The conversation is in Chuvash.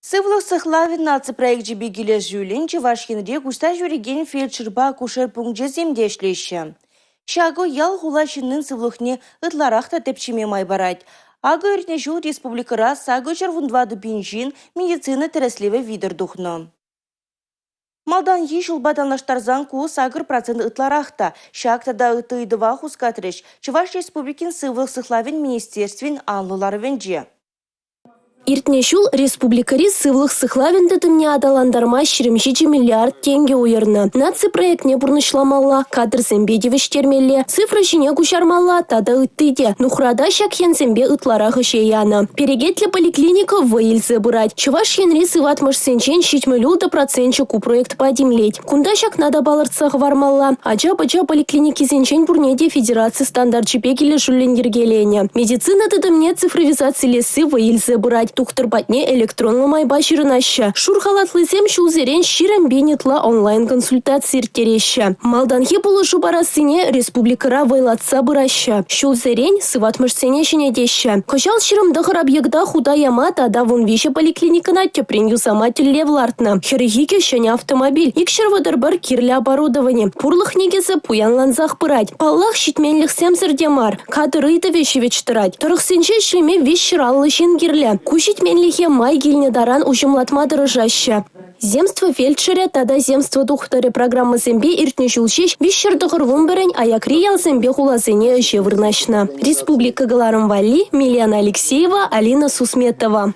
Сывлӑх сыхлавӗн наци проекчӗпе килӗшӳллӗн Чӑваш Енре куҫса ҫӳрекен фельдшерпа акушер пункчӗсем те ӗҫлеҫҫӗ. Ҫакӑ ял-хула ҫыннин сывлӑхне ытларах та тӗпчеме май парать. Акӑ иртнӗ ҫул республикӑра 814 пин ҫын медицина тӗрӗслевӗ витӗр тухнӑ. Малтанхи ҫулпа танлаштарсан ку 8% ытларах та. Ҫак тата ытти ыйтӑва хускатрӗҫ Чӑваш Республикин сывлӑх сыхлавӗн министерствин анлӑ ларӑвӗнче. Иртнӗ ҫул республикӑри сывлӑх сыхлавӗн тытӑмне аталантарма 27 миллиард тенкӗ уйӑрнӑ. Наци проектне пурнӑҫламалла, кадрсемпе тивӗҫтермелле, цифра ҫине куҫармалла тата ытти те. Нухрата ҫак енсемпе ытларах ӗҫе янӑ. Перекетлӗ поликлиника вӑй илсе пырать. Чӑваш Енри сыватмӑшсенчен 76 проценчӗ ку проектпа тимлет. Кунта ҫакна та палӑртса хӑвармалла. Ача-пӑча поликлиникисенчен пурне те федераци стандарчӗпе килӗшӳллӗн йӗркеленӗ. Медицина тытӑмне цифровизацилесси вӑй илсе пырать. Тухтӑр патне электронлӑ майпа ҫырӑнаҫҫӗ. Шур халатлисем ҫулсерен 20 пин ытла онлайн-консультаци ирттереҫҫӗ. Малтанхи пулӑшу парассине республикӑра вӑйлатса пыраҫҫӗ. Ҫулсерен сыватмӑшсене ҫӗнетеҫҫӗ. Кӑҫал 29 объекта хута яма тата 13 поликлиникӑна тӗпрен юсама тӗллев лартнӑ. 42 ҫӗнӗ автомобиль, 231 кирлӗ оборудовани. Пурлӑх никӗсӗ пуянлансах пырать. Паллах, ҫитменлӗхсемсӗр те мар. Кадр ыйтӑвӗ ҫивӗч тӑрать. Тӑрӑхсенче ӗҫлеме 350 ҫын кирлӗ. Ку ҫитменлӗхе май килнӗ таран уҫӑмлатма тӑрӑшаҫҫӗ. «Земство фельдшерӗ» тата «Земство тухтӑрӗ» программӑсемпе иртнӗ ҫул ҫеҫ 391-ӗн аякри ялсемпе хуласене ӗҫе вырнаҫнӑ. Республика кӑларӑм валли Милена Алексеева, Алина Сусметова.